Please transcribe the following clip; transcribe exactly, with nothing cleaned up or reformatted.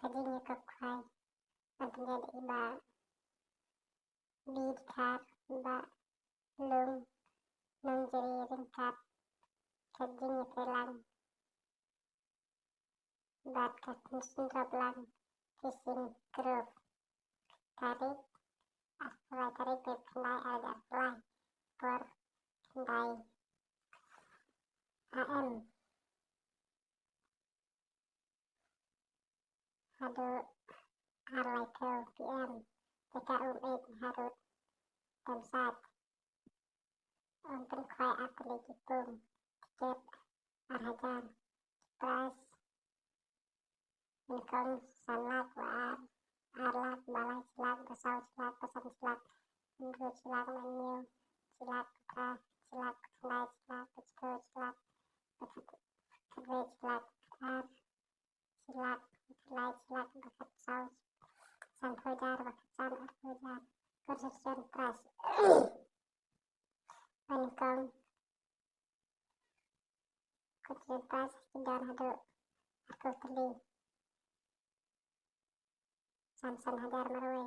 ka jingïakop khwai ban pynïaid ïa i Bah Bidkhar, Bah Lung Nongjri ryngkat ka jingïatreilang bad ka kynsynrop lang ki seng group. Tarik, ah, khyndai tarik, tarik khyndai, ar hajar khyndai, por khyndai A M haduh ar laiphew P M. Te ka um ïeit harud Dam Sat. Un pynkhwai ar tylli ki pung. Tiket ar hajar. Prize nyngkong san lak, ba ar ar lak, ba lai shi lak, ba saw shi lak, ba san shi lak, hynriew shi lak, hynñiew shi lak, phra shi lak, khyndai shi lak, hynñiew shi lak, khatwei shi lak, ar shi lak, lai shi lak, ba khatsaw sanphew hajar, ba khatsan arphew hajar. Consolation prize ba nyngkong, consolation prize ki don haduh arphew tylli, san san hajar marwei.